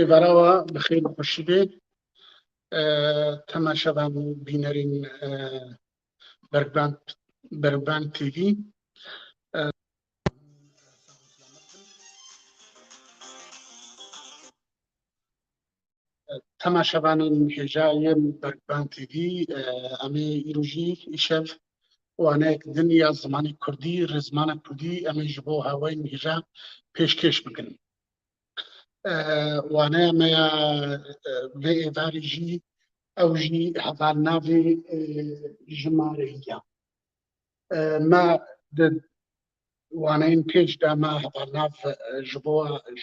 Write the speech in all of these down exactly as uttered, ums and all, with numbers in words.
Êvara we bi xêr û xweşî bê. E, temaşevan û bînerên, e, Bergvan, Bergvan T V. E, temaşevanên hêja yên Bergvan T V, e, em ê îro jî îşev waneyek din ya zimanê kurdî, rêzmana kurdî, em ê ji bo hawayên hêja pêşkêş bikin. E, waneya me ya, e, vê êvarî jî, ew jî hevalnavê, e, jimareyî ya. E, me di waneyên pêş de me hevalnav, e, ji bo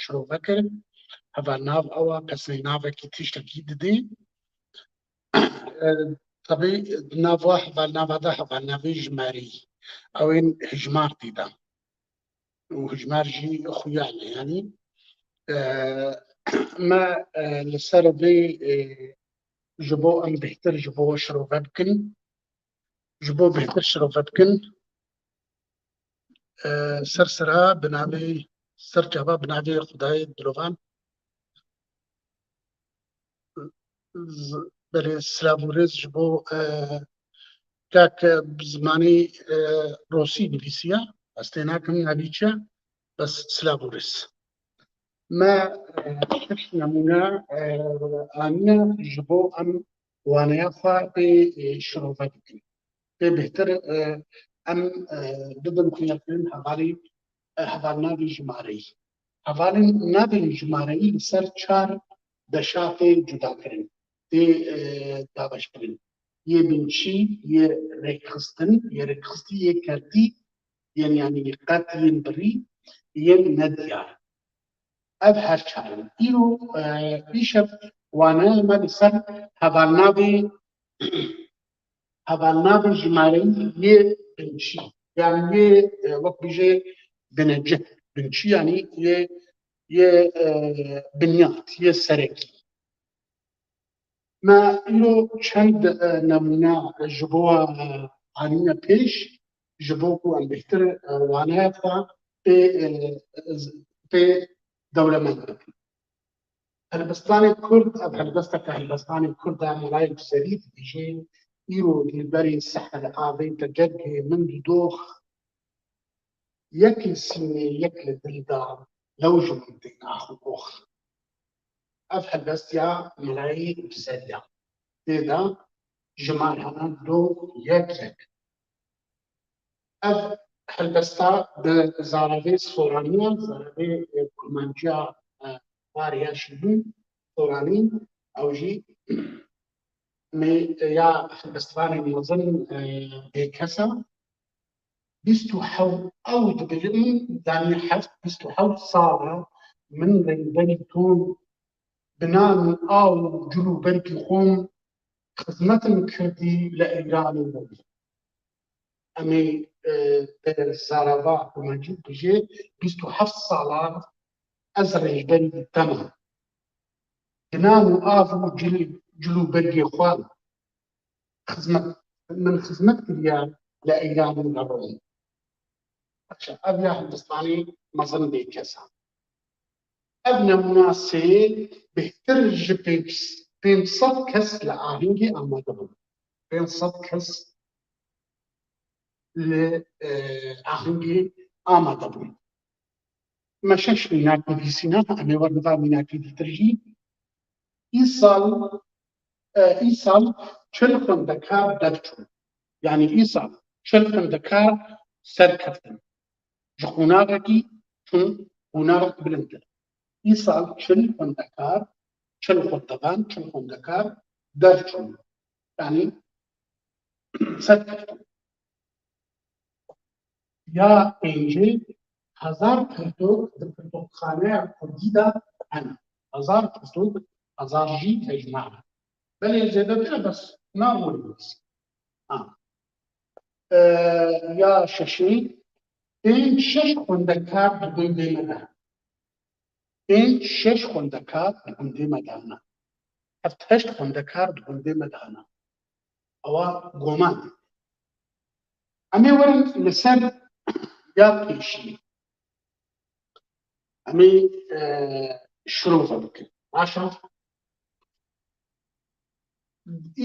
şirove kir. Hevalnav ew e, pesnênavekî tiştekî didê. E, tebî di nav wa hevalnava de hevalnavê jimareyî. Ew ên hijmar tê de. Û hijmar jî xuya ne, yanî, e, me, e, li ser vê, e, ji bo em bêhtir ji bo şirove bikin, ji bo bêhtir şirove bikin, e, ser sera bi navê, ser çava bi navê Xwedayê dilovan. Z-, belê, silav û rêz ji bo, e, kak, e, bi zimanê, e, rosî nivîsiya, ez tê nakim navî çi ye, bes silav û rêz. Me, e, şeş nemûne, e, anîne ji bo em waneya xwe pê, e, şirove bikin. Pê bêhtir, e, em, e, bibin xuyakirin hevalê, e, hevalnavê jimareyî. Hevalên navên jimareyî li ser çar beşa tê cudakirin, tê, e, dabeşkirin. Yê binçî, yê rêkxistin, yê rêkxistî, yê kertî, yên, yanî qet, yên birî, yên nediyar. Ev her çar in. Îro, e, îşev waneya me li ser hevalnavê, hevalnavê jimareyî yê binçî, yanî yê, e, wek bêje binecih, binçî, yanî yê, yê, e, binyat, yê serekî. Me îro çend, e, nemûne ji bo, e, anîne pêş, ji bo ku em bêhtir, e, waneya xwe pê, e, pê dewlemend bikin. Helbestanê Kurd, ev helbesteke helbestanê Kurd e, Melayê Serî dibêje, îro dilberê sehel avê te cegê min didox, yek li sînê, yek li dil de, lew ji min tê ax û ox. Ev helbestiya Melayê Serî ya. Tê de jimar hene do yek yek. Ev helbesta bi zaravê Soranî ya, zaravê, e, kurmanciya, e, warê ya şîrîn Soranî, ew jî mê-, ya helbestvanên mezin, e, bêkes e. Bîst û hewt, ew dibêje min danî heft, bîst û hewt sal e min rêberî tom bi nan û av û cil û bergî xwe xizmetim kirdî li Îranê de. Em ê, e, bi zarava kurmancî bêje, bîst û heft sala ez rêberî te me. Bi nan û av û cil, cil û bergê xwe xizmet, min xizmet kiriye li Îranê de rû. Ev ya Hindistanê mezin bê kesan. Ev nemûna sê bêhtir ji pênc, pênc sed kes li ahîngê amade bûn. Pênc sed kes li, e, ahîngê amade bûn. Me şeş mînak nivîsîne, em ê werin va mînakê dîtir jî. Îsal, e, îsal çil xwendekar derçûn. Yanî îsal çil xwendekar serkeftin. Ji qonaxekî çûn qonaxek bilind e. Îsal çil xwendekar, çil xwendevan, çil xwendekar derçûn. Yanî serkeftin. Ya pêncî, hezar pirtûk di pirtûkxaneya kurdî de hene. Hezar pirtûk, hezar jî tecna. Belê zêdetir e, bes nabû nivîs. Ha. E, ya şeşê, pênc şeş xwendekar di gundê me de hene. Pênc şeş xwendekar di gundê me de hene. Heft heşt xwendekar di gundê me de hene. Ewa goman. Em ê werin li ser ya pêşî. Em ê, e, şirove bikin. Baş e.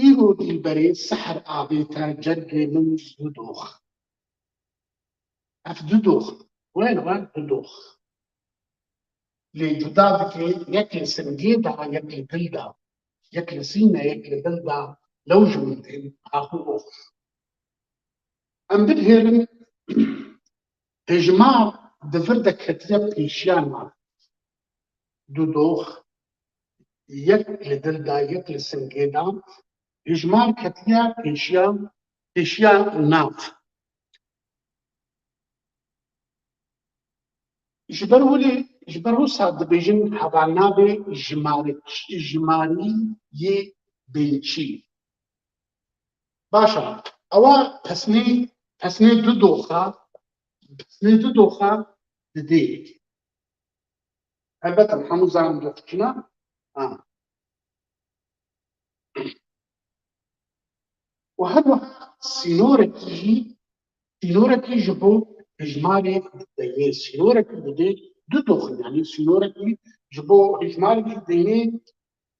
Îro dîlberê sihr avête cengê min du dox. Ev du dox. Wen wen du dox. Lê cuda dike, yek li singê de, yek li dil de. Yek li sîne, yek li dil de. Lew ji min tên, axû ox. Em bidihêrin, hejmar di vir de ketiye pêşiya nav. Du dox, yek li dil de, yek li singê de, hejmar ketiye pêşiya, pêşiya nav. Ji ber wile, ji ber wisa dibêjin hevalnavê jimare-, jimarî yê bênçî. Baş e. Ewa pesnê, pesnê du doxa, pesnê du doxa didê. Helbet em hemû zanin dox çi ne? Ha. Û her wiha sînorekî jî, sînorekî ji bo hejmarê dideyê, sînorekî didê du doxin, yanî sînorekî ji bo hejmarê dideyê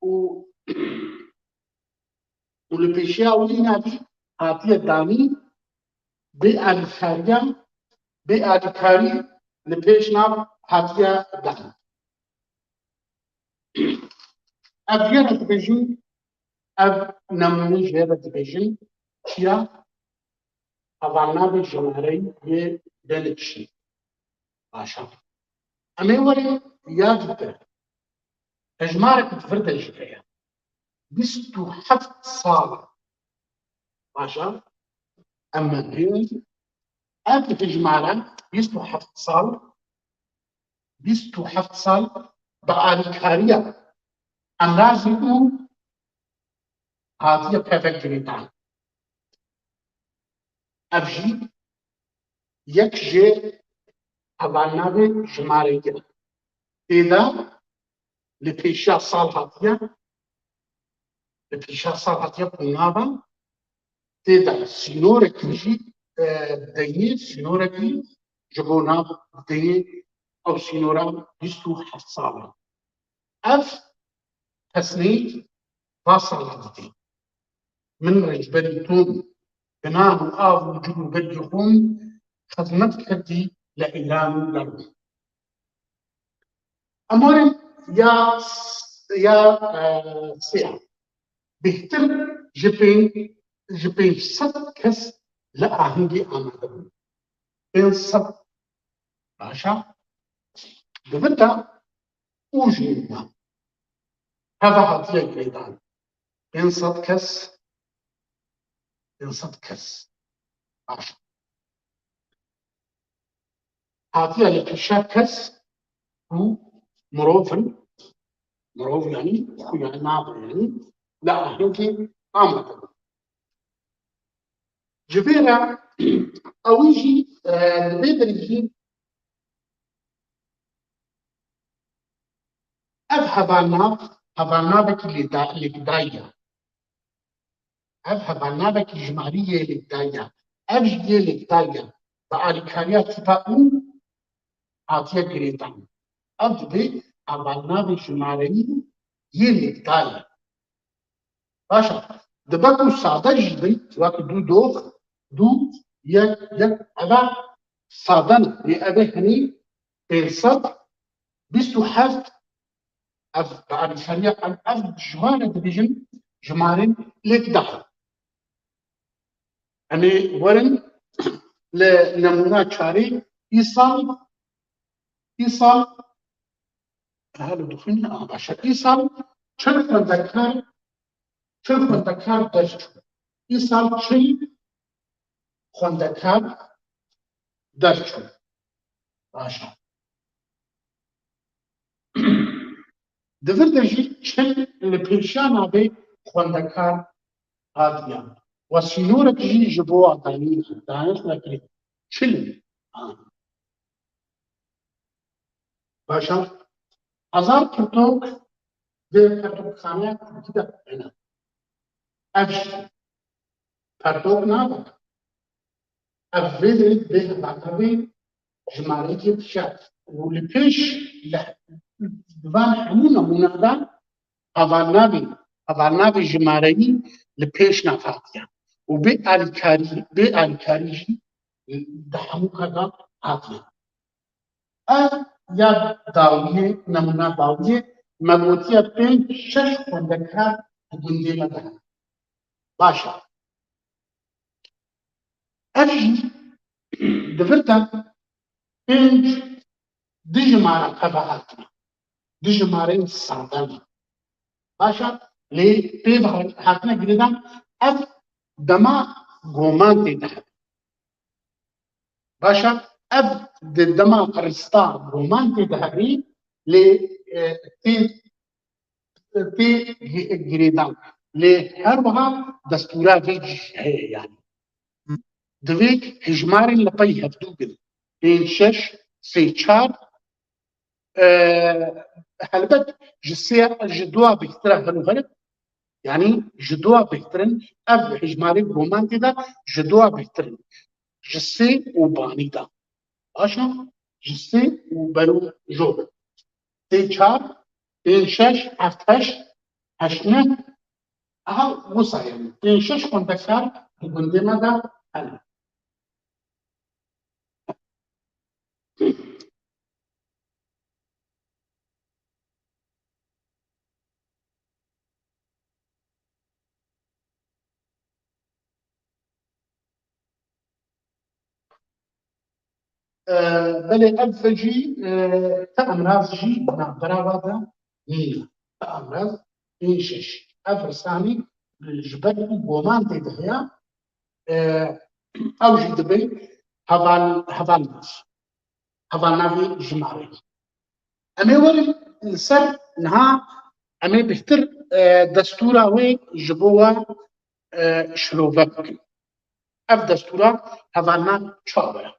û û li pêşiya wî navî hatiye danî, bê alîkariya, bê alîkarî li pêş nav hatiye danî. Ev jê re dibêjin, ev nemûne jê re dibêjin, çiya hevalnavê jimareyî yê bênekşî. Baş e. Em ê werin ya dîtir. Hejmarek di vir de jî heye. Bîst û heft sal. Baş e. Em mendîn. Ev hejmara bîst û heft sal, bîst û heft sal bi alîkariya Emrazî û hatiye pevek girêdan. Ev jî yek ji hevalnavê jimareyê ye. Tê de li pêşiya sal hatiye, li pêşiya sal hatiye qûnava, tê de sînorekî jî, e, deyê, sînorekî ji bo nav deyê, ew sînora bîst û heft sal e. Ev pesneyî va sala didî. Min rêcberî Tom bi nan û av û cil û bergî xwe xizmet kerdî li Îran û li Rom. Em werin ya, ya, e, sê. Bêhtir ji pênc, ji pênc sed kes li ahengê amade bûn. Pênc sed. Baş e. Di vir de û jî heva hatiye girêdan. Pênc sed kes, pênc sed kes. Baş. Hatiye li pêşiya kes û mirov in, mirov yanî xuya nabin, yanî li ahengê amade bin. Ji vê re ewî jî, e, li vê derê jî ev hevalnav, hevalnavekî lêda-, lêkdayî ye. Ev hevalnavekî jimarî yê lêkdayî ye. Ev jî yê lêkdayî ye. Bi alîkariya tîpa û hatiye girêdan. Ev dibê hevalnavê jimareyî yê lêkdayî. Baş e. Dibe ku sade jî bin, wek du dox, du, yek, yek, eve sade ne. Lê eve henî pênc sed bîst û heft, ev bi alîkariya em, ev ji wan re dibêjin jimarên lêkdayî. Em ê werin li nemûna çarê, îsal, îsal, halo dixwînî? A, baş e. Îsal çil xwendekar, çil xwendekar derçûn. Îsal çil xwendekar derçûn. Baş e. Di vir de jî çil li pêşiya navê xwendekar hatiye. We sînorek jî ji bo atanî danişt vekirî. Çil. Ha. Baş e. Hezar pirtûk di pirtûkxaneya Tirkî de hene. Ev jî pertok nabe. Ev vê derê dibê hevalnavê jimareyê dişe. Û li pêş li van hemû nemûnan de Hevalnavê, hevalnavê jimareyî li pêş nav hatiye û bê alîkarî, bê alîkarî jî di hemû kar de hatiye. Ev ya dawiyê, nemûna dawiyê, me gotiye pênc şeş xwendekar di gundê me de hene. Baş e. Ev jî di vir de pênc, du jimare pê ve hatine. Du jimareyên sade ne. Baş e, lê pê ve hatine girêdan, ev dema goman tê de hebe. Baş e, ev di dema rista goman tê de hebî, lê, e, tê, tê gi-, girêdan. Lê her wiha destûra vê jî heye, yanî. Divê hijmarên li pey hevdû bin. Pênc, şeş, sê, çar, e, helbet ji sê, ji dua bêhtir e her û her. Yanî ji dua bêhtir in. Ev hijmarê goman tê de ji dua bêhtir in. Ji sê û banî de. Baş e? Ji sê û ber û jor. Sê çar, pênc şeş, heft heşt, heşt neh. Aha, wisa yanî. Pênc şeş xwendekar di gundê me de hene. E, belê ev jî, e, ti emraz jî navbera wa de nîne. Ti emraz, pênc şeş. Ev risanî ji ber ku goman tê de heye, e, ew jî dibe heval, heval nav. Hevalnavê jimareyî. Em ê werin li ser niha, em ê bêhtir, e, destûra wê ji bo we, e, şirove bikin. Ev destûra hevalnav çawa ye?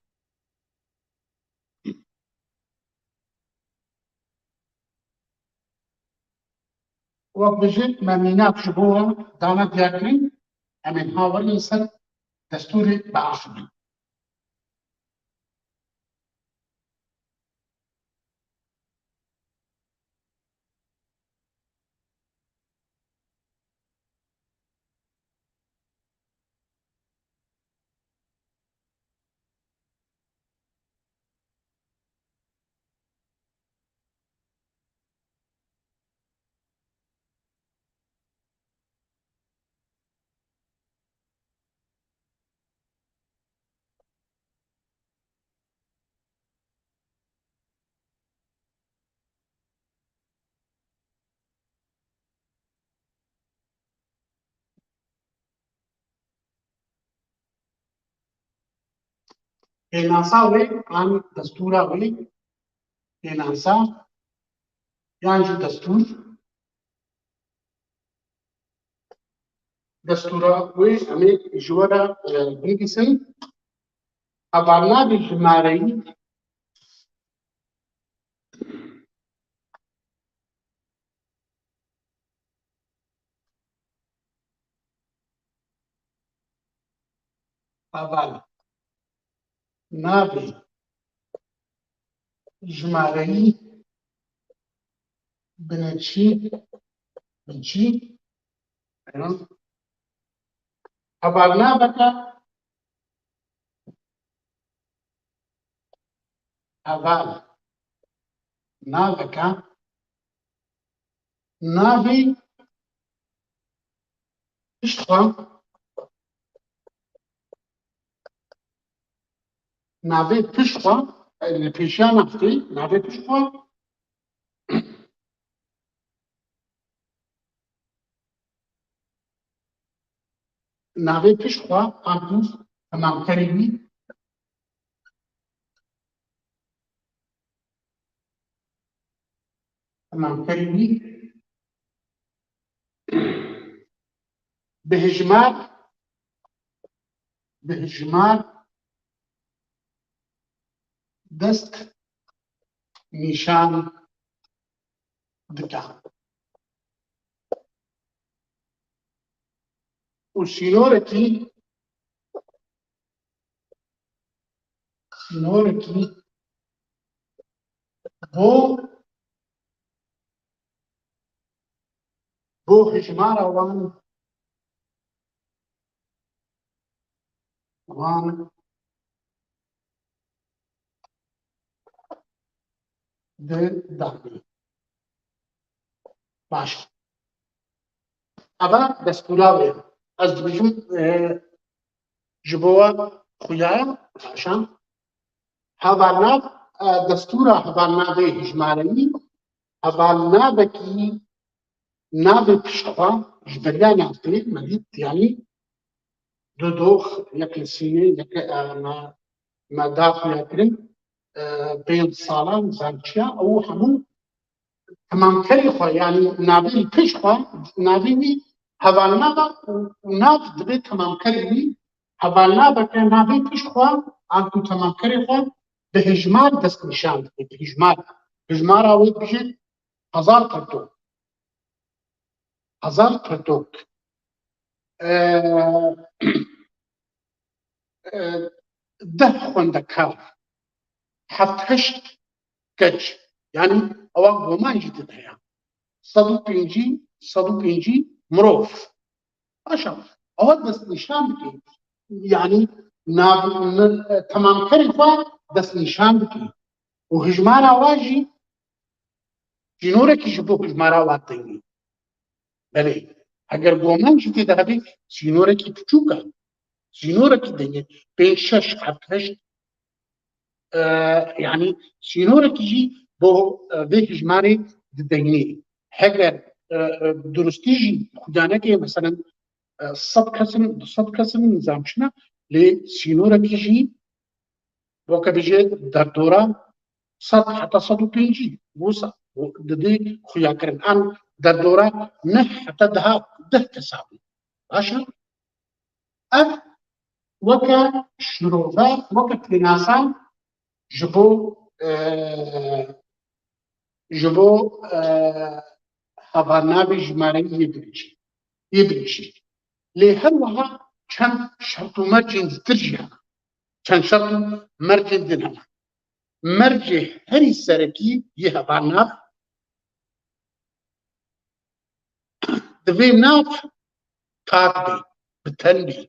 Wek bijî me mînak ji bo we dane diyarkirin, em ê niha werin li ser destûrê biaxivin. Pênasa wê an destûra wê, pênasa yan jî destûr, destûra wê em ê ji we re, e, binivîsin. Hevalnavê jimareyî heval navê jimareyî binê çî, binê çî, hevalnaveke, heval naveke navê pişt xwe, navê pişt xwe, li pêşiya nav tê, navê pişt xwe, navê pişt xwe, an ku temamkerî wî, temamkerî wî bi hijmar, bi hijmar dest nîşan dike. Û sînorekî, sînorekî bo, bo hijmara wan, wan di danê. Baş. Eva destûra wê. Ez dibêjim, e, ji bo we xuya, baş e. Hevalnav, e, destûra hevalnavê hijmareyî, hevalnavekî navê pişt xwe ji beriya navê me dît, yanî du dox, yek li Sînê, yek, e, me, me da xuya kirin, e, pênc salan, zançiya, ew hemû temamkerê xwe, yanî navê li pişt xwe, navê wî hevalnava û, û nav divê temamkerê wî, hevalnaveke navê pişt xwe, an ku temamkerê xwe bi hijmar destnîşan dike, bi hijmar. Hijmara wê dibêje hezar qirtok. Hezar qirtok. E, e, deh xwendekar, heft heşt keç, yanî ewa goman jî tê de heye. Sed û pêncî, sed û pêncî mirov. Baş e, ewa destnîşan dike. Yanî nav-, n-, e, temamkerê xwe destnîşan dike. Û hijmara wa jî sînorekî ji bo hijmara wa tengî. Belê, heger goman jî tê de hebe, sînorekî piçûk e. Sînorekî dengê pênc, şeş, heft, heşt, e, yanî sînorekî jî bo, e, vê hijmarê didengê. Heger, e, e, durustî jî xuya neke, meselen, e, sed kes in, du sed kes in, nizam çi ne, lê sînorekî jî weke bêje derdora sed heta sed û pêncî, wisa didê xuyakirin. An derdora neh heta deha, deh kesa bû. Baş e? Ev weke şirove, weke pênasa ji bo, e, ji bo, e, hevalnavê jimareyî yê birinci, yê birinci. Lê her wiha çend şert û mercên ditir jî hene. Çend şert û mercên din hene. Mercê herî serekî yê hevalnav divê nav tak bê, bi ten bê.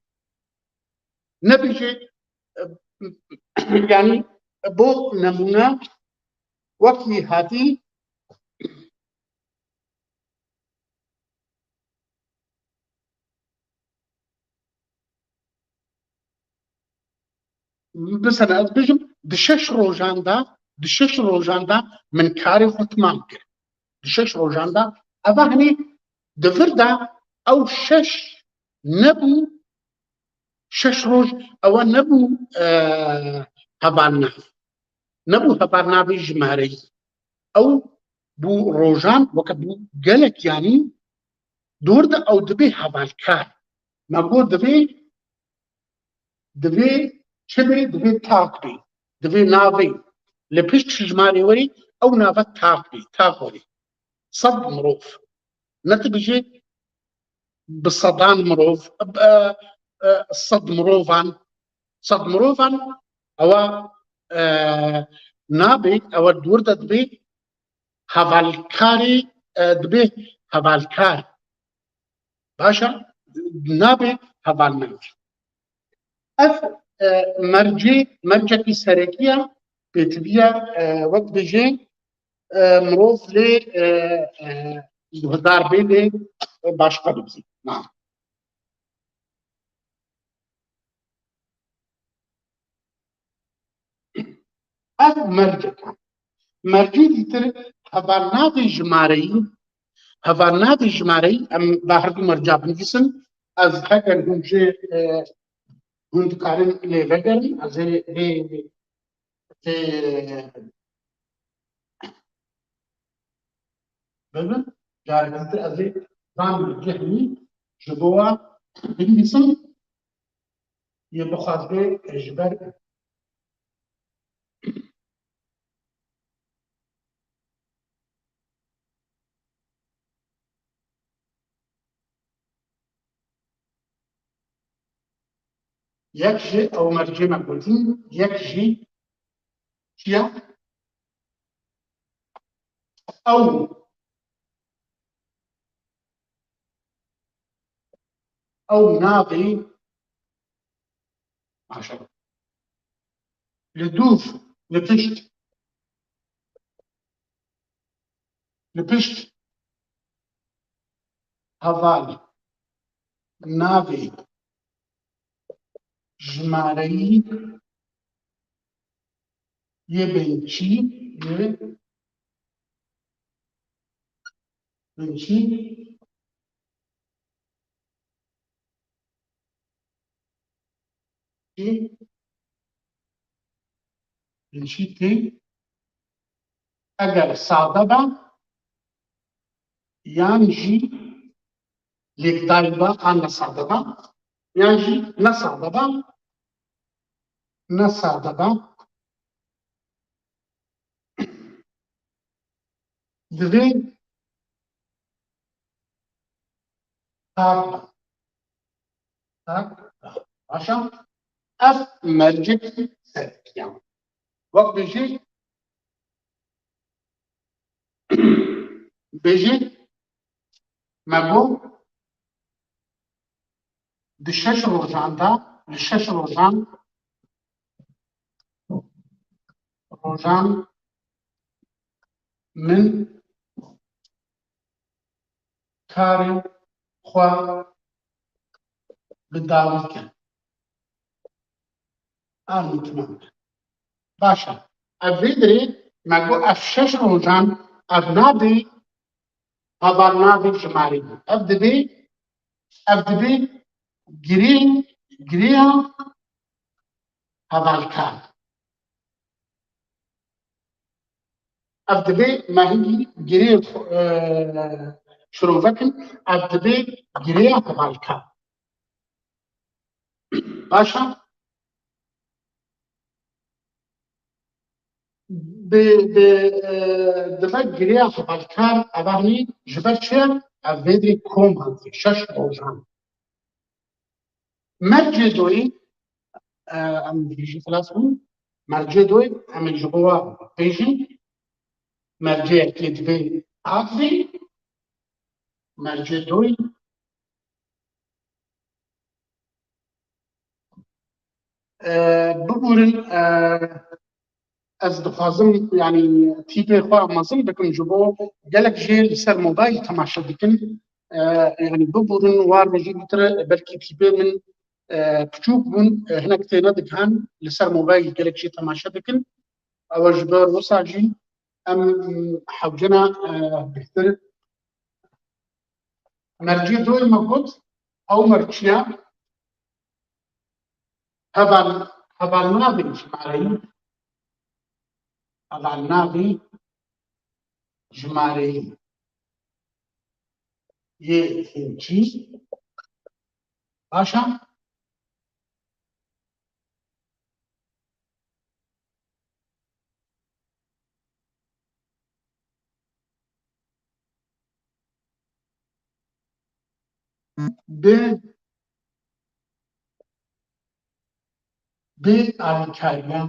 Nebêje, yanî bo nemûne wekî hatî, bisene ez bêjim, di şeş rojan de, di şeş rojan de min karê xwe timam kir. Di şeş rojan de, eva hinî di vir de ew şeş nebû, şeş roj ewe nebû, e, hevalnav. Nebû hevalnavê jimareyî. Ew bû rojan, weke bû gelek, yanî dor de ew dibê hevalkar. Me got divê, divê çi bê? Divê tak bê. Divê navê li pişt hijmarê werê, ew nava tak bê, tak werê. Sed mirov. Ne tu bijê bi sedan mirov, e, e, sed mirovan, sed mirovan, ewa, e, nabê, ewa dor de dibê hevalkarê, e, dibê hevalkar. Baş e, nabê hevalnav. Ev, e, mercê, mercekî serekî ye, pêtivî ye, e, wek bêjê, e, mirov lê, e, e, guhdar bê lê, e, başqa bibî. Na. Ev mercek e. Mercê dîtir hevalnavê jimareyî, hevalnavê jimareyî, em va her du merca binivîsin. Ez heger hûn jê, e, hûn dikarin lê vegerin, ez ê vê, vê bibin. Careke dîtir ez ê van cihmî ji bo we binivîsim. Yê bixwazibê ji ber yek jî ew mercê me gotin, yek jî çi ye? Ew ew navê, aşağı. Li dûr, li pişt. Li pişt. Heval. Navê. Jimareyî. Yê binçî, yê binçî, yê binçî tê. Eger sade be, yan jî lêkdayî be, an ne sade be, yan jî ne sade be, ne sade be, divê tak be. Tak be. Baş e. Ev mercekî serkiyan. Wek bêjî, bêjî, me got, di şeş rojan de, li şeş rojan, rojan min karê xwe bi dawî kin. An mutmam. Baş e. Ev vê dirê me got ev şeş rojan ev nabê heval nabê jimarê. Ev dibê, ev dibê girê, girêya hevalkar. Ev dibê me hingî girê, e, şirove kin, ev dibê girêya hevalkar. Baş e. Bi, bi, e, dibe girêya hevalkar, eva hî ji ber çi ye? Ev vê dirê kom hatiye, şeş rojan. Mercê doyî, e, em jî xilas bûn. Mercê doyî, em ê ji bo we bêjin. Mercê yekê divê akvî. Mercê doyî, e, bibûrin, e, ez dixwazim, yanî, tîpê xwe mezin bikim ji bo gelek jê li ser mobayl temaşe dikin. E, yanî, bibûrin, war rojî dûtir, belkî tîpê min, e, piçûk bûn, e, hinek têne digihan, li ser mobayl gelek jê temaşe dikin. Ew ji ber wisa jî em hewcena, e, bêhtir. Mercê doyê me got, ew merciya heval, heval navê jimareyî, heval navê jimareyî yê hincî, baş e. Bi, bi alîkariya,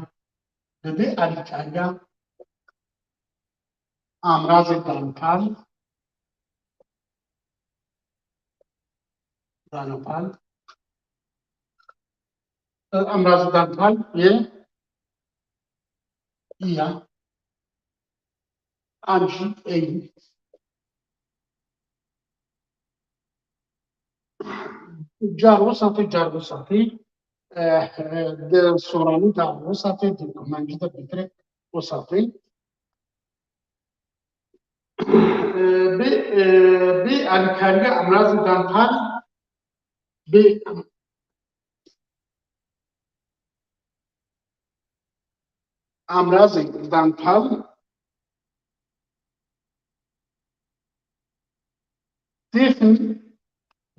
bi, bi alîkariya amrazê dantal, dantal, amrazê dantal yê iya. An jî ey. Car wisa tê, car wisa tê. Eh, di soranî de wisa tê, di kumancî de bêtir wisa tê. Eh, bi, eh, bi alîkariya amrazê dantal, bi amrazê dantal têxin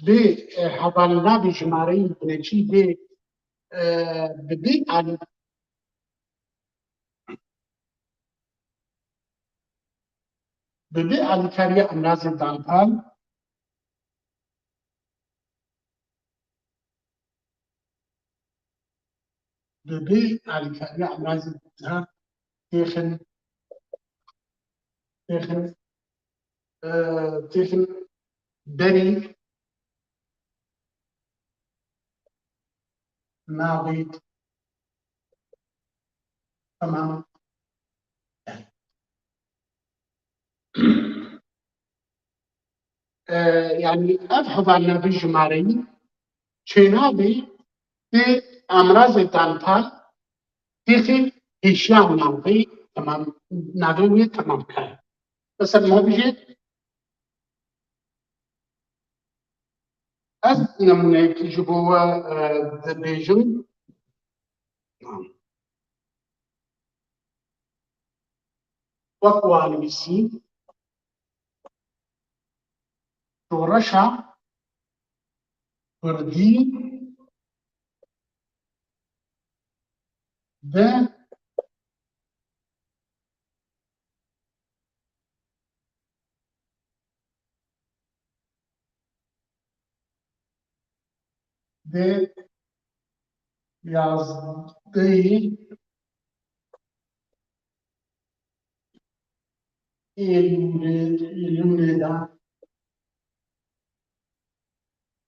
bi, e, hevalnavê jimareyî binêçî bê, e, bi bê alî-, bi bê alîkariya amrazê dantal. Bi bê alîkariya amrazê dantal têxin, têxin, e, têxin berî, navê. Tamam. E, yanî ev hevalnavê jimareyî çênabê tê amrazê dantal têxê pêşiya navê temam, navê wê temamkar. Mesela ma bijê ez nemûneyekî ji bo we, e, dibêjim. Wek wan nivîsî, şoreşa Kurdî di di yazdehê Êlûlê, Êlûlê de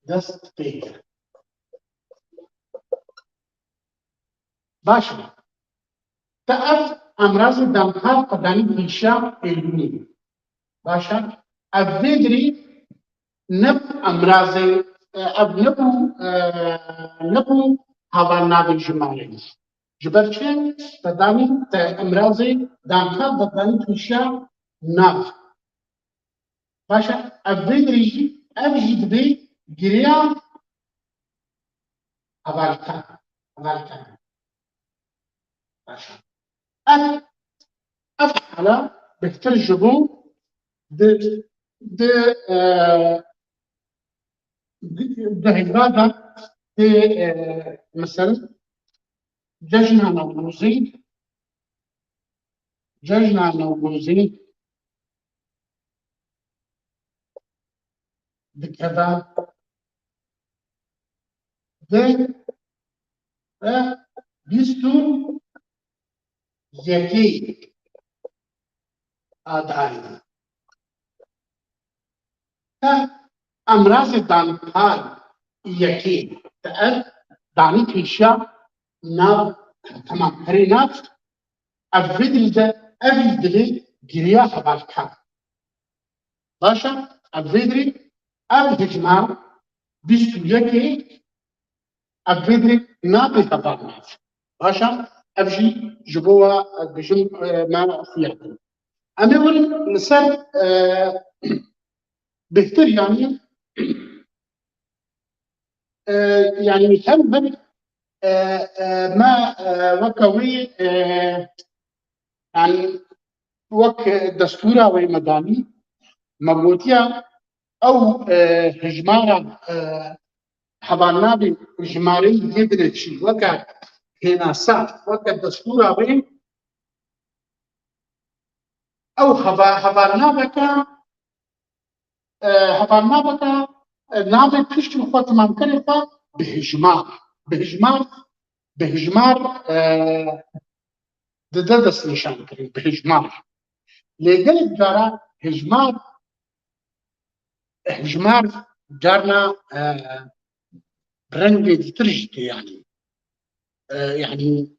dest pê kir. Baş e. Te ev amrazê dantal qedanî pêşiya Êlûlê. Baş e. Ev vê dirî nebû amrazê, e, ev nebû, e, nebû hevalnavê jimareyî. Ji ber çi? Te danî, te amrazê dantal te danî pêşiya nav. Baş e, ev vê dirî jî, ev jî dibê giriya hevalkan. Hevalkan. Baş e. Ev, ev hala bêhtir ji bo di, di, e, di, di heyva de, di, e, mesela, cejna Newrozê, cejna Newrozê dikeve di, e, bîst û yekê Adarê. Te amrazê dantal yekê te ev danî pêşiya nav, temam, herê nav, ev vê dirî de, ev jî dibê giriya hevalkan. Baş e, ev vê dirî, ev hejmar bîst û yekê, ev vê dirî nabê hevalnav. Baş e, ev jî ji bo we, e, bijim, e, me xuya kirin. Em ê werin li ser, e, bêhtir, yanî, e, yanî hem bin, e, e, me, e, weke wî, e, yanî wek destûra wê me danî, me gotiya ew, e, hejmara, e, hevalnavê jimareyî yê binevşî weke pênasa, weke destûra wê, ew heva-, hevalnaveke, e, hevalnaveke, e, navê piştî xwe temamkirin xwe bi hejmar, bi hejmar, bi hejmar, e, dide destnîşankirin, bi hejmar. Lê gelek cara hejmar, hejmar carna, e, rengê dîtir jî tê, yanî. E, yanî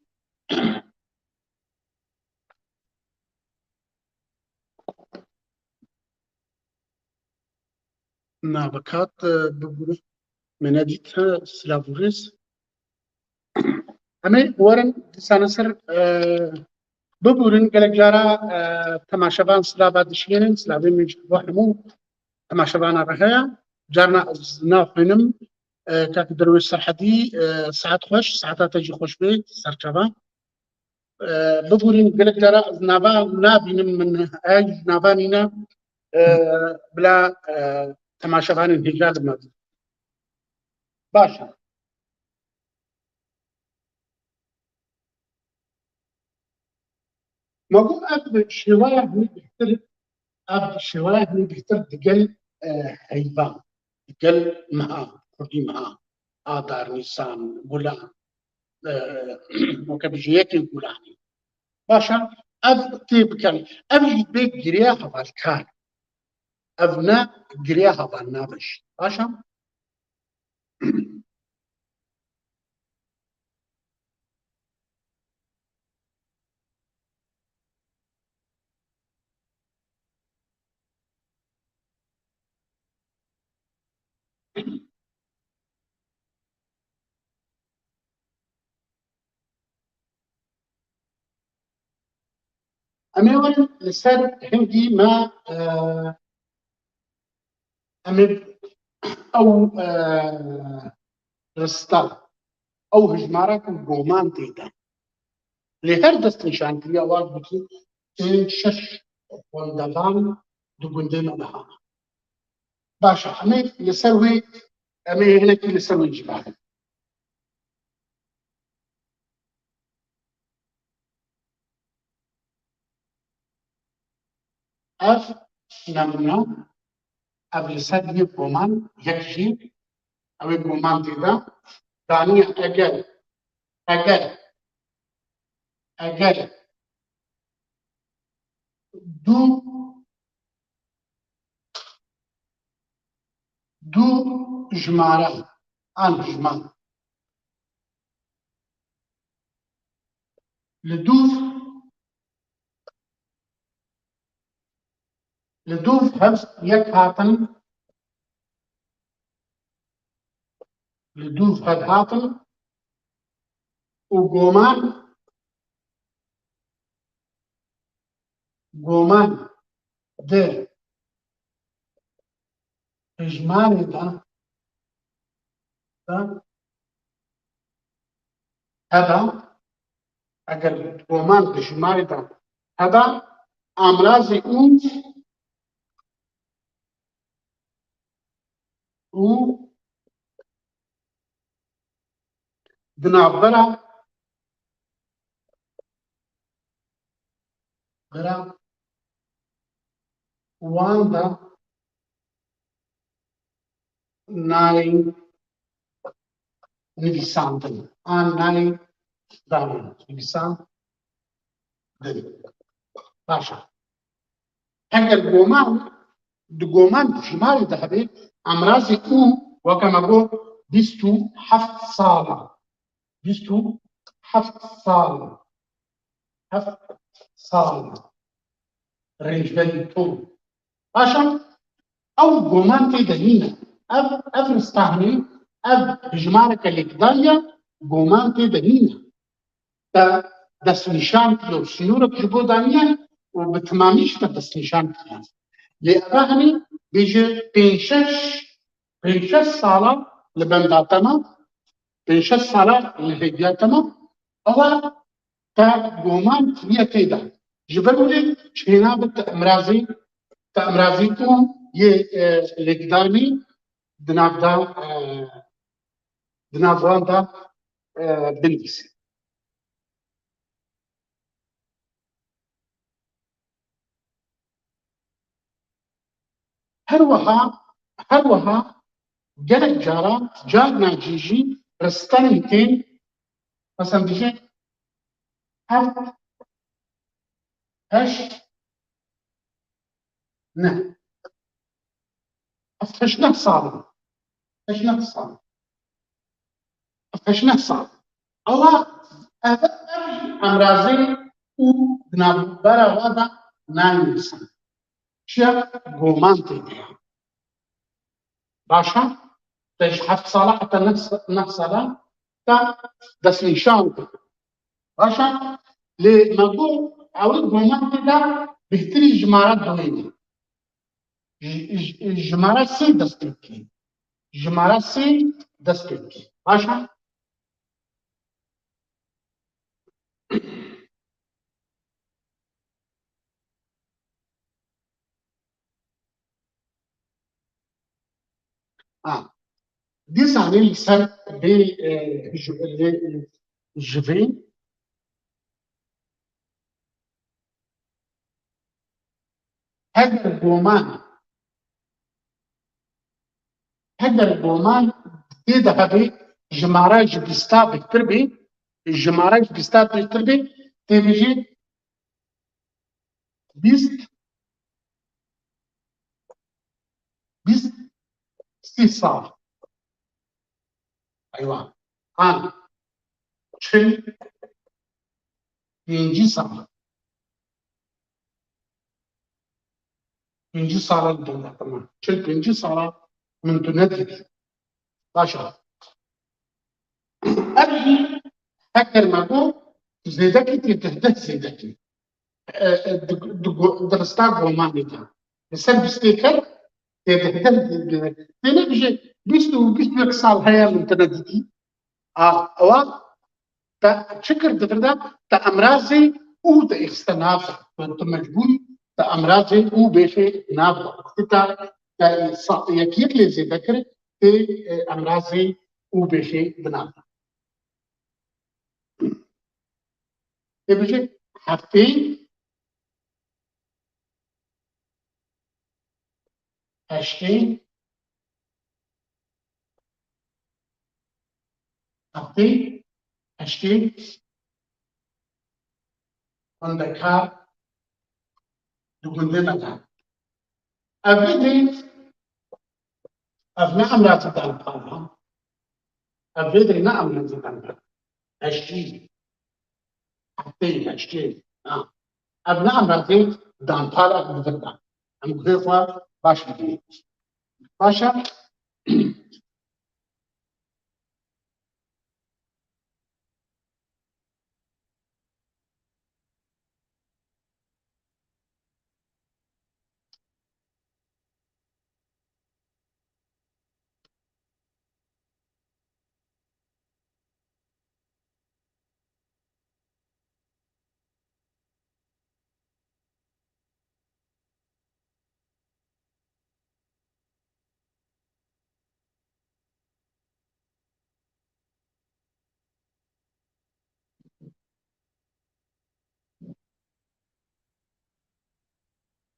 Navê kat, e, bibûre. Me nedît, he, silav û rêz. Em ê werin dîsana ser, e, bibûrin, gelek cara, e, temaşevan silava dişiyênin, silavê min ji bo hemû temaşevana re heye. Carna ez naxwînim, e, kak Derwêş Serhedî, e, saet xweş, saeta te jî xweş bê, serçava. E, bibûrin, gelek cara ez nava nabînim, min ey nava nîne, e, bila, e, temaşevanên hêja li me bû. Baş e. Ma got ev şêwaya hînî bêhtir, ev şêwaya hînî bêhtir digel, e, heyvan, digel meha, kurdî meha, adar, nîsan, gulan, e, weke bijî yekê gulanê. Baş e, ev tê bikin. Ev jî bê giriya hevalkar. Ev ne giriya hevalnav e jî. Baş e? Em ê werin li ser hingî me, e, em ê ew, e, rista, ew hijmara ku goman tê de. Lê her destnîşankiriya wan dikî pênc şeş xwendevan di gundê me de hene. Baş e, em ê li ser wê, em ê hinekî li ser wê jî biherin. Ev nemûne, ev li ser yê goman yek jî, ew ê goman tê de daniye eger, eger, eger du, du jimare an hijmar li dûv, li dûv hev yek hatin, li dûv hev hatin û goman, goman di hijmarê de, de hebe, eger goman di hijmarê de hebe, amrazê û û di navbera bera wan de nayên nivîsandin an nayên danîn nivîsandin. Baş e. Eger goman di goman di hijmarê de hebe, emrazê û, weke me got, bîst û heft sal e. Bîst û heft sal e. Heft sal e. Rêncberî to. Baş e, ew goman tê de nîne. Ev, ev ristahinî, ev hijmareke lêkdar ye, goman tê de nîne. Te destnîşan kiriye û sînorek ji bo daniye û bi timamî jî te destnîşan kiriye. Lê eve hinî bêje pênc şeş, pênc şeş sala li benda te me, pênc şeş sala li hêviya te me, ewa te goman kiriye tê de. Ji ber wê çênabe te emrazî, te emrazî ku yê, e, lêkdanî di nav de, e, di nav wan de, e, binivîsî. Her wiha, her wiha gelek cara, carna cî jî ristenên tên, mesela dije heft, heşt, neh. Ev heşt neh sal in. Heşt neh sal. Ev heşt neh sal. Ewa ev, ev jî emrazê û di navbera wa de nayê nivîsan. Çiya goman tê de ye. Baş e? Te ji heft sala heta neh sa-, neh sala te destnîşan kir. Baş e? Lê me got, ew ê goman tê de bêhtirî jimara duwê ne. Ji, ji, jimara sê dest pê dike. Jimara sê dest pê dike. Baş e? Ha. Dîsa li ser vê, e, ji, lê, ji vê heger goman, heger goman tê de hebe, jimara ji bîsta bêhtir be, jimara ji bîsta bêhtir be, tê bêjî bîst, bîst, sî sal. Eywa. An. Çil pêncî sal. Pêncî sala li dewleta me. Çil pêncî sala min tu nedîtî. Baş e. Ev jî heger me got zêdekî tê, deh deh zêdekî. e, e, di, di, go- di rista gomanê de. Li ser bistê ket, tê di, di, di, têne bijê bîst û bîst û yek sal heye min tine dîtî. A, ewa te çi kir di vir de? Te emrazê û te êxiste nav de. Tu, tu mecbûrî te emrazê û bêşê nav de. Wextê te, te sa- yek yek lê zêde kir, tê, e, emrazê û bêşê bi nav de. Tê bijê heftê, heştê, heftê, heştê, xwendekar di gundê me de. Ev vê derê, ev ne emra ti dan pala. Ev vê derê ne emra ti dan pala. Heştê. Heftê, heştê. Ha. Ev ne emra ti dan pala, ev bi vir da. Em guhê xwe baş bidînin. Baş e.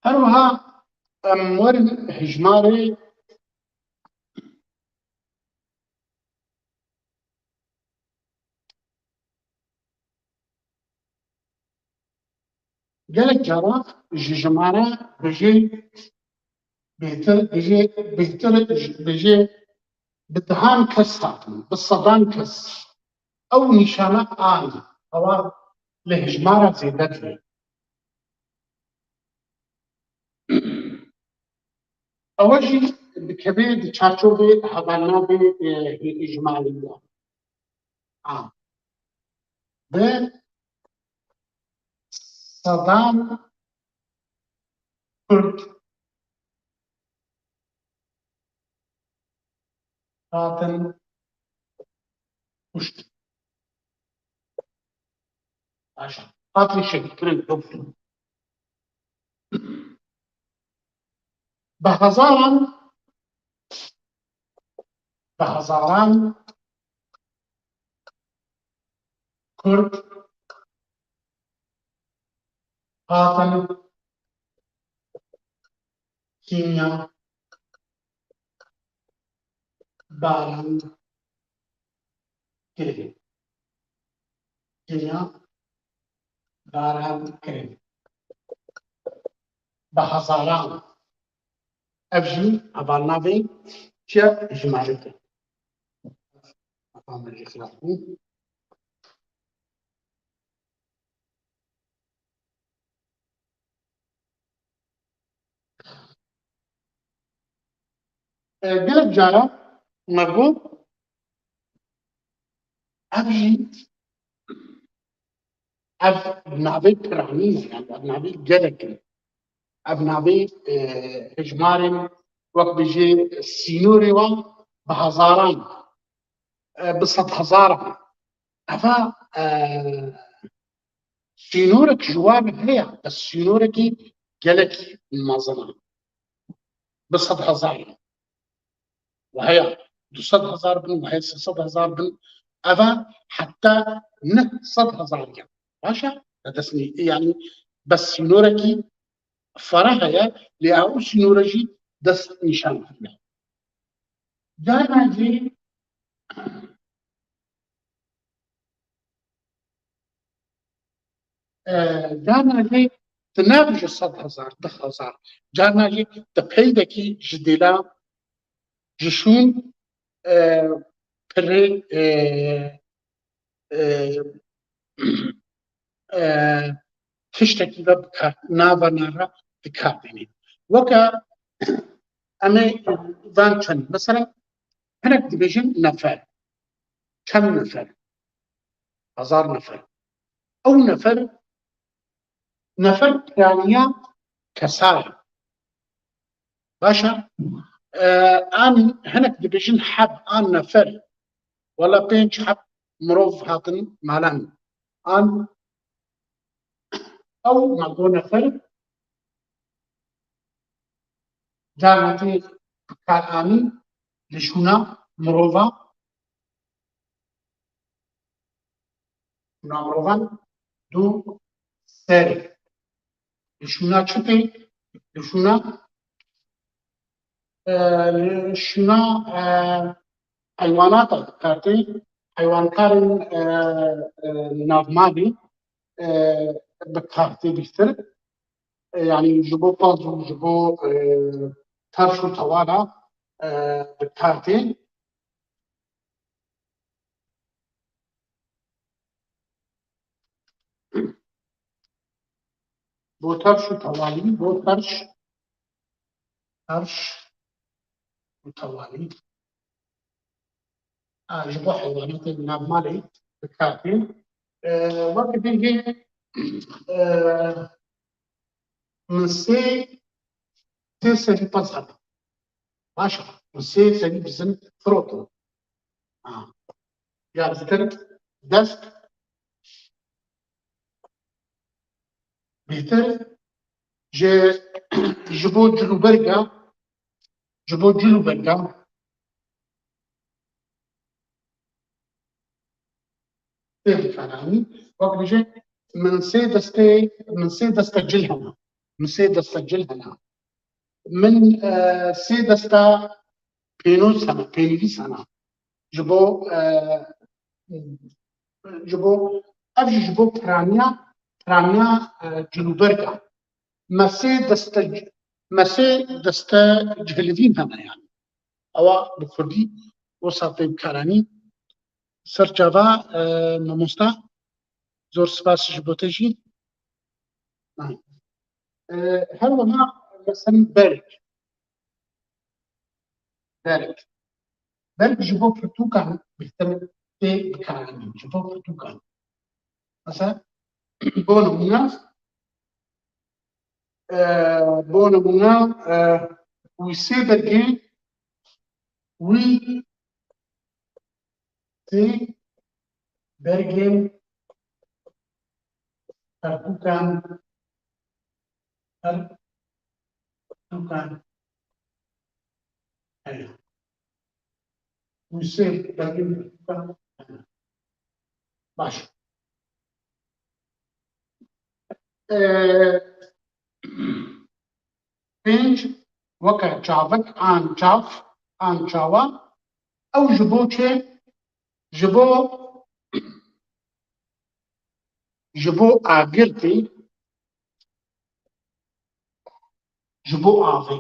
Her wiha em werin hejmarê. Gelek cara ji jimare bijê bêhtir, bijê bêhtir, bijê bi dehan kes hatin, bi sedan kes. Ew nîşana an, ewa li hejmara zêde dibe. Ew jî dikeve di çarçovê hevalnavê, e, hî-, îcmalî de. A. Bi sedan Kurd hatin kuştin. Baş e. Hatin şehîdkirin, kuştin. Bi hezaran, bi hezaran Kurd hatin kîmya baran kirin. Kîmya baran kirin. Bi hezaran. Ev jî hevalnavê çi ye? Jimarê ye. Hevalnavê xilas bû. E, gelek cara me got, ev jî, ev navê piranî ne, yani ev navê gelek in. Ev navê, e, hejmarên, wek bijê sînorê wan bi hezaran, e, bi sedhezaran. Eva, e, sînorek ji wan heye, bes sînorekî gelekî mezin e. Bi sed hezar. Û heya du sed hezar bin, û heya sê sed hezar bin. Eva heta neh sed hezar ya. Baş e? Te dest nî-, yani bes sînorekî fere heye, lê ew sînore jî dest nîşan kiriye. Carna jî, e, carna jî tu nabêjî sed hezar, deh hezar. Carna jî tu peydekî ji dêla, ji şûn, e, pirê, e, e, e, tiştekî ve bi kar, nava nara di kar tînin. Weke em ê van çend, mesela, hinek dibêjin nefer. Çend nefer? Hezar nefer. Ew nefer Nefer piraniya kesa ye. Baş e. E, an hinek dibêjin heb an nefer. Wela pênc heb mirov hatin mala min. An ew me got nefer, carna tê kar anî li şûna mirova, şûna mirovan du serê. Li şûna çi tê? Li şûna, e, li şûna, e, heywanata dikartê, heywankarên, e, e, navmalî, e, bi kar tê bîhtir. E, yanî ji bo paz û ji bo, e, terş û tewala, e, bi kar tê. Bo terş û tewalî, bo terş, terş û tewalî. A, ji bo heywanatên navmalê bi kar tê. E, weke bêjê, e, min sê, sê serî pez hebe. Baş e. Min sê serî bizin firotin. Ha. Ya dîtir dest bêhtir ji, ji bo cilûberga, ji bo cilûberga tê bikaranî. Wek bêje, min sê destê, min sê deste cil hene. Min sê deste cil hene. Min, e, sê desta pênûs hene, pênivîs hene. Ji bo, e, ji bo, ev jî ji bo piraniya, piraniya, e, cilûberga. Me sê deste, me sê deste cihilivîn hene yani. Ewa bi kurdî wisa tê bikaranî. Ser çava, e, mamosta, zor spas ji bo te jî. E, her wiha mesela berg. Berg. Berg ji bo pirtûkan bêhtir tê bikaranîn. Ji bo pirtûkan. Mesela, bo nimûne, e, bo nimûne, e, wî sê bergên, wî sê bergên pertûkan, pertûkan heye. Wî sê bergên pertûkan hene. Baş. E, pênc, weke çavik an çav, an çawa, ew ji bo çi? Ji bo, ji bo agir tê, ji bo avê.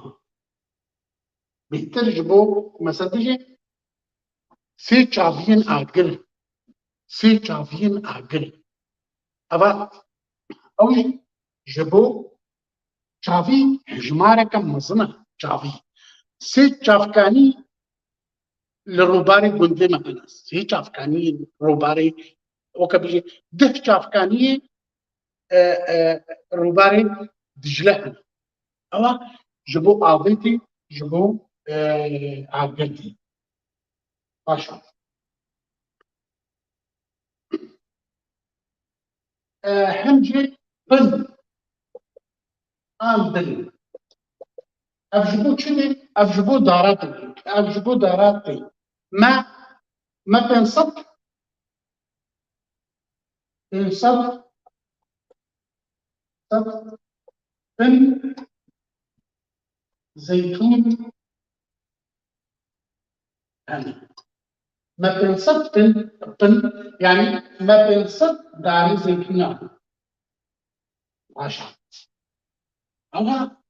Bêhtir ji bo, mesela dijî sê çaviyên agir, sê çaviyên agir. Eva, ew jî ji bo çavî hejmareke mezin e, çavî. Sê çavkanî li rûbarê gundê me hene. Sê çavkanî rûbarê, weke bijî deh çavkaniyê, e, e, rûbarê Dicle hene. Ewa ji bo avêtî, ji bo, e, agirtî. Baş e. E, hem jî pin an din. Ev ji bo çi ne? Ev ji bo darat e. Ev ji bo darat e. Me, me pênc sed, pênc sed, sed pin zeytûn hene. Me pênc sed pin, pin, yani me pênc sed darê zeytûna. Baş e. Ama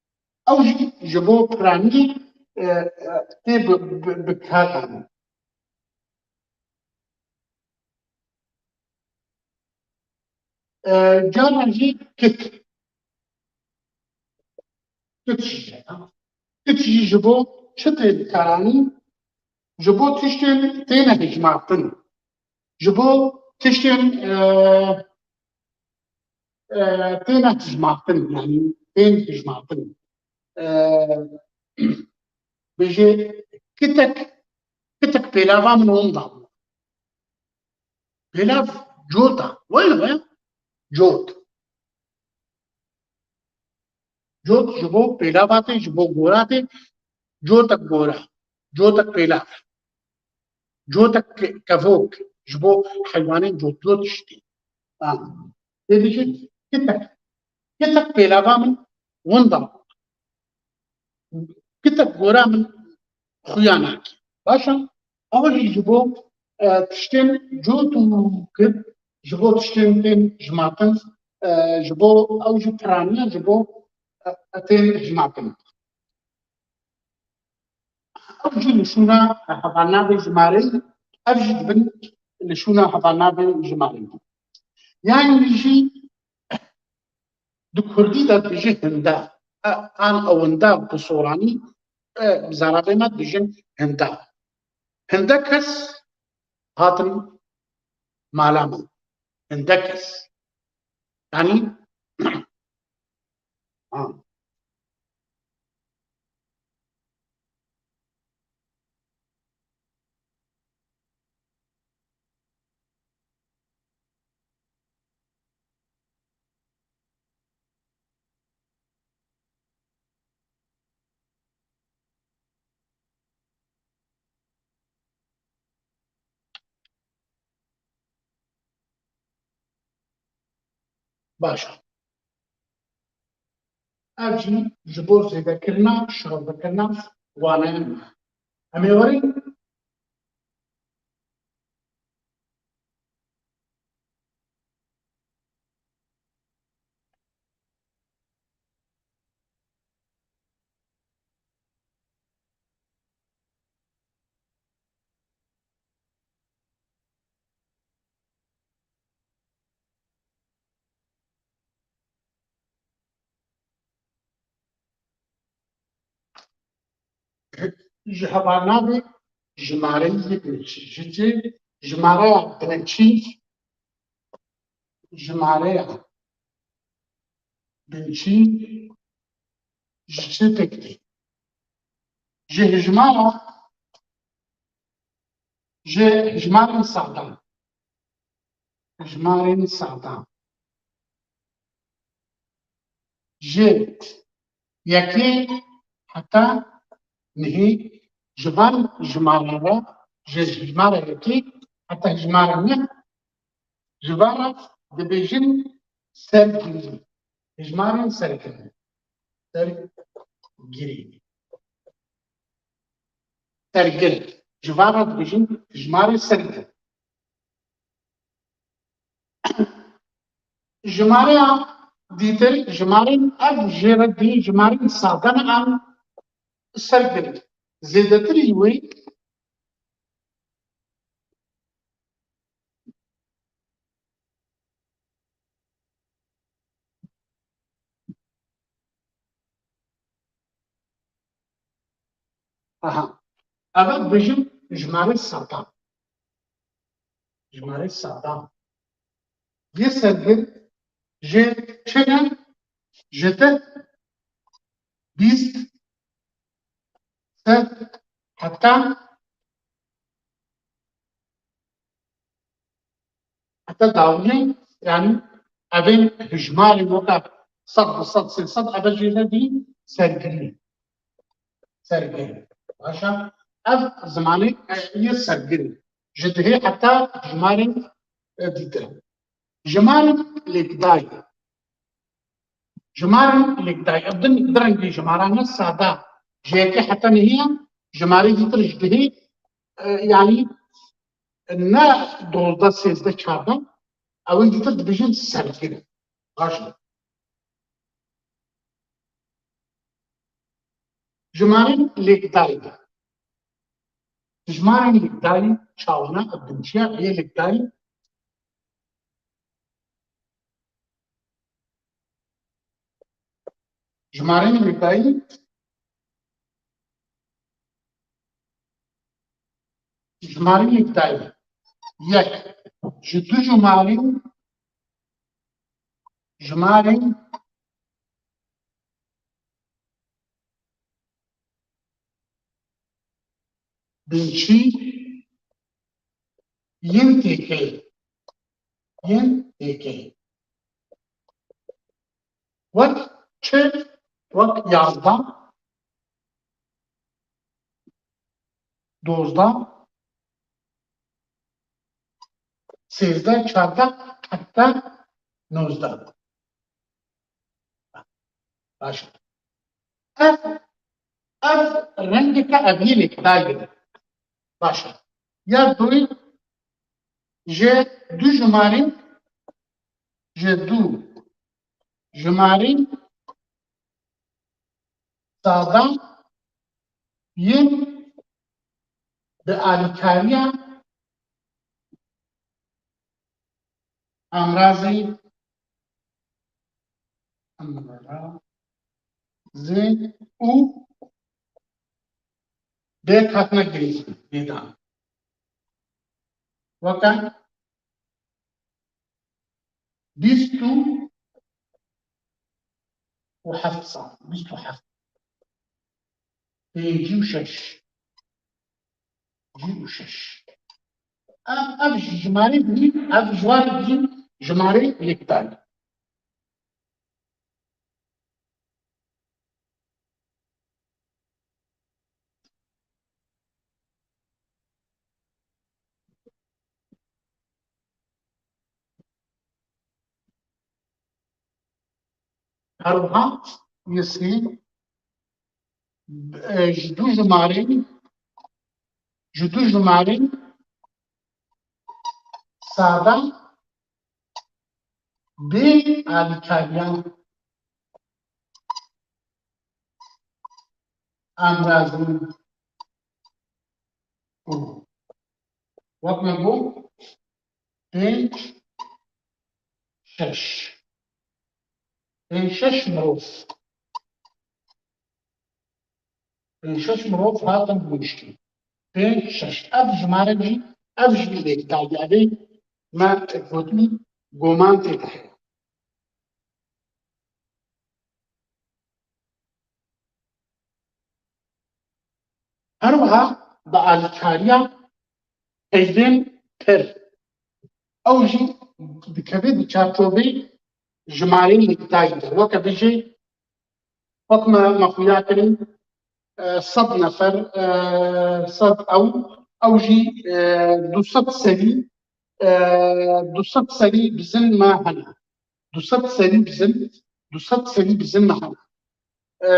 ew jî ji bo piranî, e, e, tê bi, bi, bi kar anîn. E, carna jî kit. Kit jî, kit jî ji bo çi tê bikaranîn? Ji bo tiştên têne hejmartin. Ji bo tiştên, e, e, têne hijmartin, yanî tên hijmartin. E, bêje kitek, kitek pêlava min winda bû. Pêlav cot e. Wayne we? Cot. Cot ji bo pêlava tê, ji bo gora tê. Cotek gora. Cotek pêlav. Cotek ke-, kevok. Ji bo heywanên cot cot tiştî. Ha. Tê dişê kitek. Kitek pêlava min winda. Kitek gora min xuya nakî. Baş e? Ew jî ji bo, e, tiştên cot û kit, ji bo tiştên tên hijmartin, e, ji bo ew jî piraniya ji bo, e, tên hijmartin. Ew jî li şûna hevalnavê jimareyî, ev jî dibin li şûna hevalnavê jimareyî. Yanî jî di kurdî de dibêje hinde. E, an ewinde bi soranî, e, bi zarabê me dibêjin hinde. Hinde kes hatin mala min. Hinde kes. Yanî, ha. Baş e. Ev jî ji bo zêdekirina şirovekirina waneyan e. Em ê werin. Ji hevalnavê jimareyê binivîsî, ji cê jimareya binivîsî, jimareya binivîsî ji çi têk tê? Ji hijmara, ji hijmarên sadan. Hijmarên sadan. Ji yekê heta nehê, ji van jimara re, ji hijmara yekê heta hijmara neh, ji van re dibêjin sergirî. Hijmarên sergirî. Sergirî. Sergir. Ji van re dibêjin hijmarê sergir. Jimareya dîtir, jimarên ev jê re dî, jimarên sade ne, an sergir. Zêdetirî wê Aha. Ev e dibêjin jimarê sadan. Jimarê sadan. Yê sergir ji çi ne? Ji te bîst, sed, heta Heta dawiyê, yanî evên hijmarên weke sed, du sed, sê sed, eve jê re dî sergirî. Sergirî. Baş e. Ev zimanê, e, yê sergirî. Ji dihê heta hijmarên, e, dîtir. Jimarên lêkdayî. Jimarên lêkdayî. Ev din, di rengî jimara ne sada. Ji yekê heta nehê ye, jimarê dîtir ji dihê, e, yanî ne dozdeh, sêzdeh, çardeh. Ew ê dîtir dibêjin sergir. Baş e. Jimarên lêkdayî. Jimarên lêkdayî çawna, ev binçiya yê lêkdayî. Jimarên lêkdayî, jimarên lêkdayî, yek, ji du jimarên, jimarên binçî yên têkeyê, yên têkeyê. Wek çi? Wek yazdeh, dozdeh, sêzdeh, çardeh, hevdeh, nozdeh. Baş e. Ev, ev rengeke evî lêkdayî. Baş e. Ya duyî, ji du jimarên, ji du jimarên sada yên bi alîkariya amrazê, amrazê û bê hatine girêdan, lêdan. Weke bîst û heft sal, bîst û heft, pêncî û şeş, pêncî û şeş. Ev, ev jimarê bî, ev ji wan bî jimarê yekdayî. Her wiha yê sê, e, ji du jimarên, ji du jimarên sada bê alîkariya amrazên û, wek me got, pênc, şeş. Pênc şeş mirov. Pênc şeş mirov hatin rûniştin. Pênc şeş. Ev jimare jî, ev jî lêkdayî. Evê me gotî, goman tê de heye. Her wiha bi alîkariya peyvên pir, ew jî dikeve di çarçovê jimarên lêkdayî de. Weke bijê, wek me, me xuya kirin, e, sed nefer, e, sed ew, ew jî, e, du sed serî, e, du sed serî bizin me hene. Du sed serî bizin, du sed serî bizin me hene. E,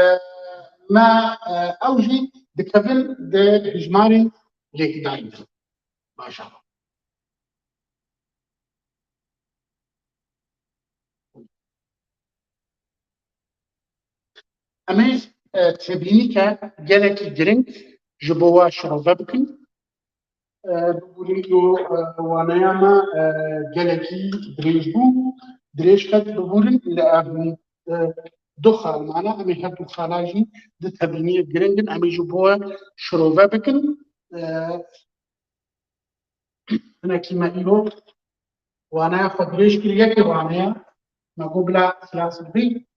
me, e, ew jî dikevin di hejmarê lêkdayî de. Baş e. Em ê, e, têbînîke gelekî giring ji bo we şirove bikin. E, bibûrin ku, e, waneya me, e, gelekî dirêj bû, dirêj qet bibûrin, lê ev, e, du xal mane, em ê her du xala jî di tebîniyê giring in, em ê ji bo we şirove bikin. E, hinekî me îro waneya xwe dirêj kir, yekê waneya me got bila xilas bibî.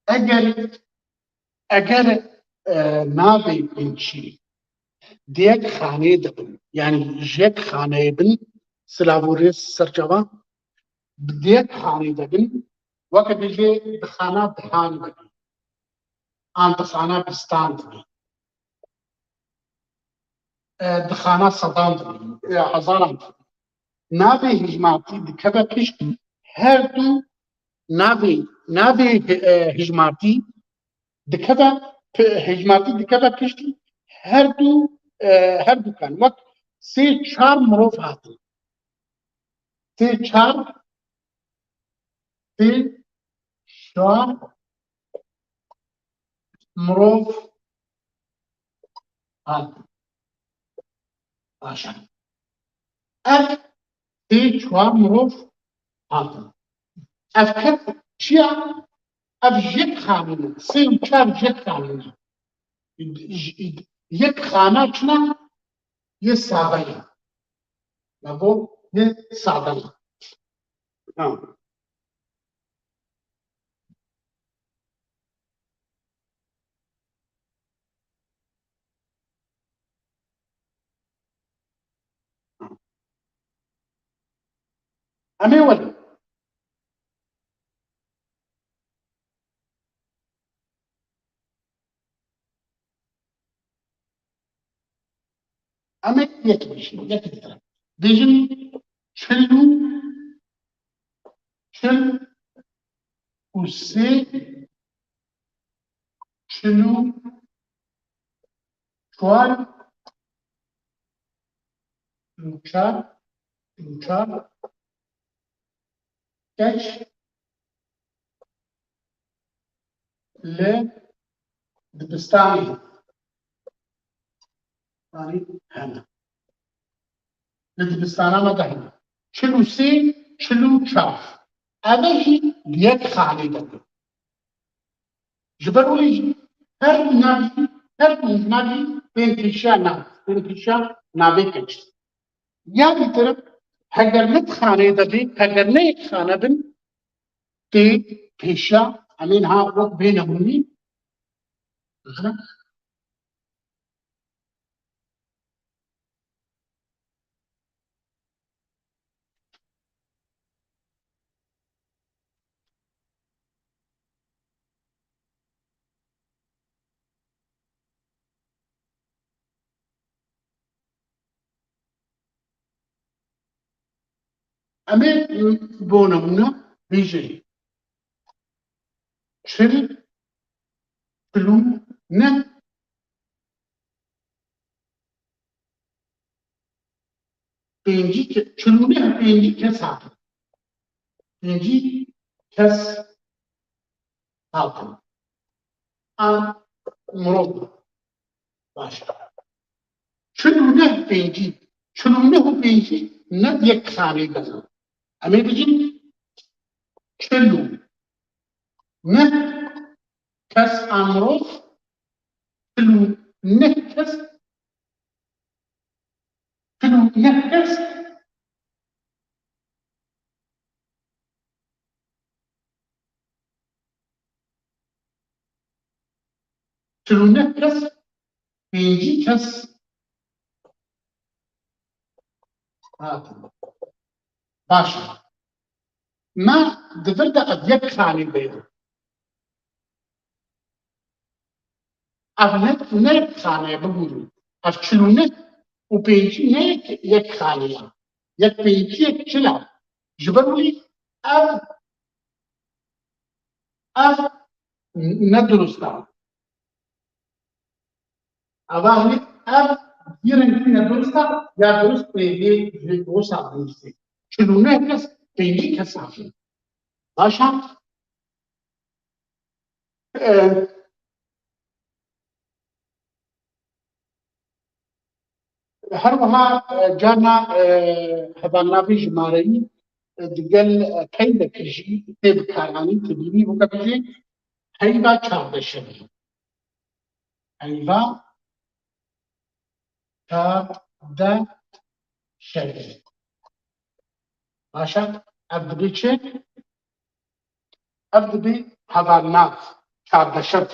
Eger, eger, e, navê binçî di yek xaneyê de bin, yanî ji yek xaneyê bin, silav û rêz ser çavan, di yek xaneyê de bin, weke bêjê di xana dehan de bin, an di xana bîstan de bin, e, di xana sedan de bin, e, hezaran de bin. Navê hijmartî dikeve pişt her du navê, navê, e, hijmartî dikeve, pi-, hejmartî dikeve piştî her du, e, her du kan. Wek sê çar mirov hatin. Sê çar, sê çar mirov hatin. Baş e. Ev sê çar mirov hatin. Ev kes çi ya? Ev yek xanî ne. Sê û çar yek xanî ne. J-, yek xana çi ne? Yê sade ye. Me got yê sade ye. Tamam. Em ê werin. Em ê yek bêjin, yek bêjin. Bêjin çil û, çil û sê, çil û çar, çil û çar, çil û çar keç li dibistanê, yanî hene. Li dibistana me de hene. Çil û sê, çil û çar. Ev jî di yek xanê de bû. Ji ber wê jî her navî, her navî bên pêşiya nav, bên pêşiya navê keç. Ya dîtir, heger ne di xanê de bê, heger ne yek xane bin, tê pêşiya, em ê niha wek bê nemûnî, Em ê bo nemûne bêjin çil, çil û neh, pêncî ke-, çil û neh, pêncî kes hatin. Pêncî kes hatin. An mirov bû. Baş e. Çil û neh pêncî. Çil û neh û pêncî ne di yek xanê de ne. Em ê bijin çil û neh kes an mirov, çil û neh kes, çil û neh kes, çil û neh kes, pêncî kes hatin. Baş e. Me di vir de ev yek xanî bêro. Ev ne, ne yek xane ye, bibûrî. Ev çil û neh û pêncî ne yek, yek xane ye. Yek pêncî, yek çil e. Ji ber wî ev, ev ne durust e. Eva hî ev yê rengî ne durust e, ya durust ê yê ji wisa durust e. Çil û neh kes, pêncî kes hatin. Baş e. E, her wiha, e, carna, e, hevalnavê jimareyî, e, digel, e, peywekî jî tê bikaranîn, tu dînî weke bijê heyva çardeşevî. Heyva çardeşevî. Baş e, ev dibê çi? Ev dibê hevalnav, çardeşev.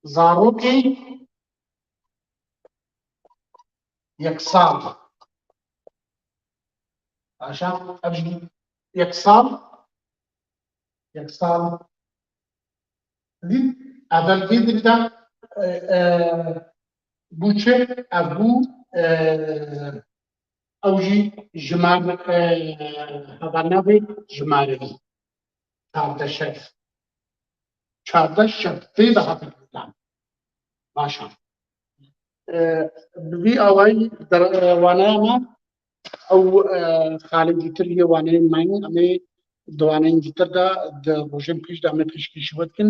Zarokê yeksal. Baş e, ev jî yeksal, yeksal. Dît, ev vê dirî de, e, e, bû çi? Ev bû, e, ew jî jimar, e, hevalnavê jimareyî. Çardeşev. Çardeşev. Vê de hate guhdan. Baş e. E, bi vî awayî der-, e, waneya me ew, e, xalê dîtir yê waneyên me in. Em ê di waneyên dîtir de, di rojên pêş de em ê pêşkêşî we dikin.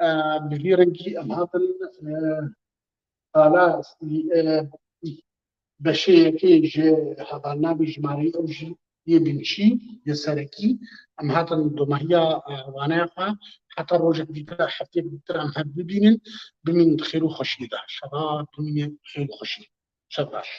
E, bi vî rengî em hatin, e, xala, e, beşê yekê ji hevalnavê jimareyê ew jî yê binçî, yê serekî. Em hatin domahiya, e, waneya xwe, heta rojek dîtir, hefteyek dîtir em hev bibînin, bimînin di xêr û xweşiyê de. Şeva bimîne xêr û xweşî. Şev baş.